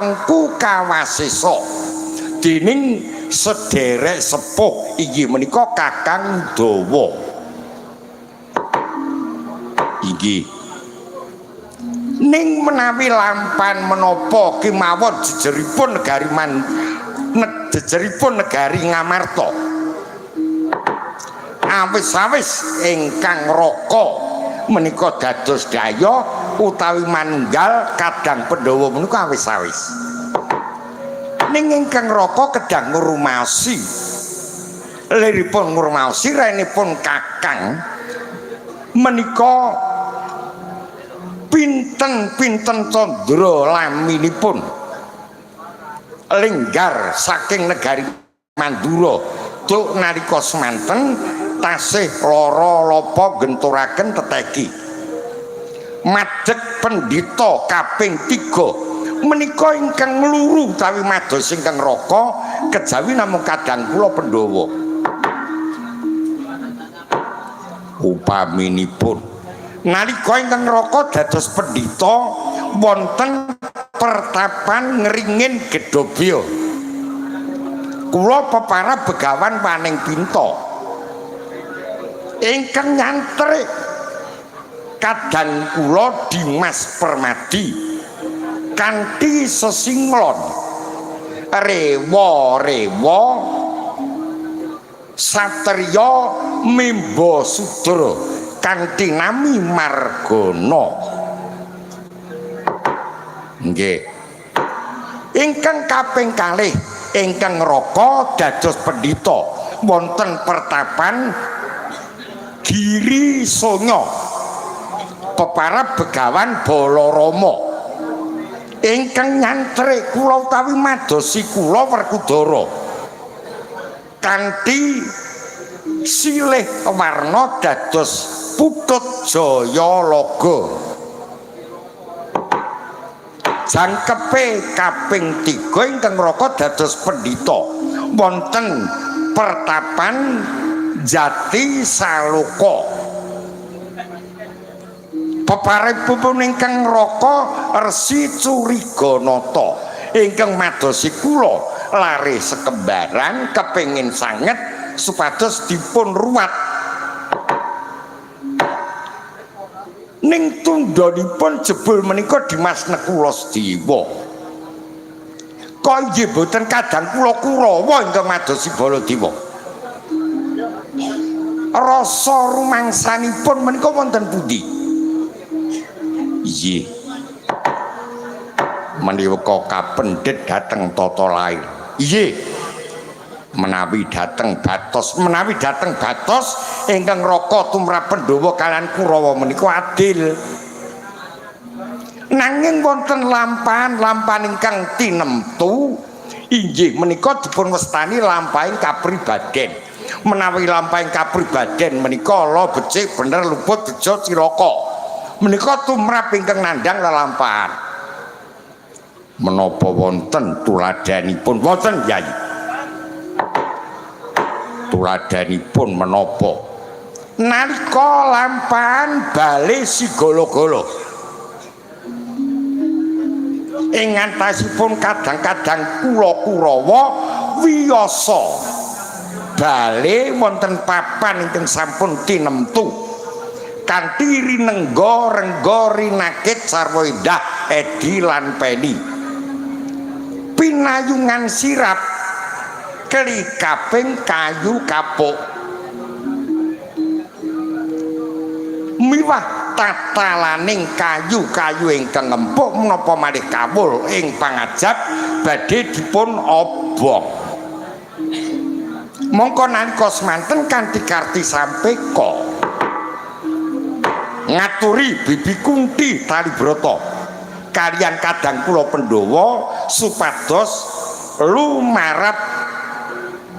Pangku kawasesa dening sederek sepuh inggih menika Kakang Dawa. Inggih. Ning menawi lampan menapa kemawon jejeripun negari man jejeripun negari Ngamarta. Awis-awis ingkang raka menika dados daya utawi manunggal kadang Pandhawa menika awis-awis. Ning ingkang raka kedah ngrumaosi. Liripun ngrumaosi renipun Kakang menika pinten-pinten candra laminipun linggar saking negari Mandura duk nalika semanten tasih lara lapa genturaken teteki. Madeg pendhita kaping 3 menika ingkang ngluru utawi mados ingkang raka kejawi namung kadang kula Pandhawa. Upaminipun nalika ingkang raka dados pendhita wonten pertapan Ngringin Gedobya, kula peparab Begawan Waning Pinta ingkang nyantrik kadang kula Dimas Permadi kanthi sesinglon rewa-rewa satriya mimba sudra kanthi nami Margana. Nggih. Ingkang kaping kalih ingkang raka dados pendhita wonten pertapan Giri Sonya peparab Begawan Balarama ingkang nyantrik kula utawi madosi kula Werkudara kanthi silih warna dados putut Jayalaga. Jangkepe kaping 3 ingkang raka dados pendhita wonten pertapan Jati Saloka. Peparipun ingkang raka Resi Curiganata ingkang madosi kula lare sekembaran kepengin sanget supados dipun ruwat. Ning tundhonipun jebul menika Dimas Nekula Sedewa. Kok inggih boten kadang kula Kurawa ingkang madosi Baladewa. Rasa rumangsanipun menika wonten pundi? Inggih. Menika kapendhet dhateng tata lair. Inggih. Menawi dhateng batos, menawi dhateng batos ingkang raka tumrap Pandhawa kaliyan Kurawa menika adil. Nanging wonten lampahan-lampahan ingkang tinemtu inggih menika dipun wastani lampahing kapribaden. Menawi lampahing kapribaden menika ala becik bener luput bejo cilaka. Menika tumrap ingkang nandhang lelampahan. Menapa wonten tuladhanipun? Wonten, Yai. Tuladhanipun menapa? Nalika lampahan bale Sigala-gala ing antasipun kadang-kadang kula Kurawa wiyasa bale wonten papan ingkang sampun tinemtu kanthi rinengga rengga rinakit sarwa indah edi lan peni pinayungan sirap klikaping kayu kapuk miwah tatalaning kayu-kayu ingkang empuk menapa malih kawul ing pangajap badhe dipun obong. Mongko nalika semanten kanthi karti sampeka ngaturi Bibi Kunti Talibrata kaliyan kadang kula Pandhawa supados lumarap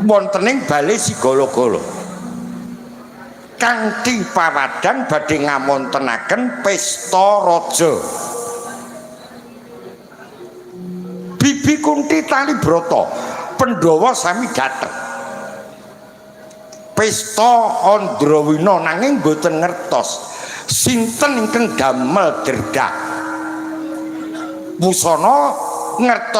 wontening bale Sigala-gala kanthi pawadhan badhe ngamontenaken pesta raja. Bibi Kunti Talibrata Pandhawa sami dhateng pesta Andrawina nanging boten ngertos sinten ingkang damel derdah. Wusana Ngertos.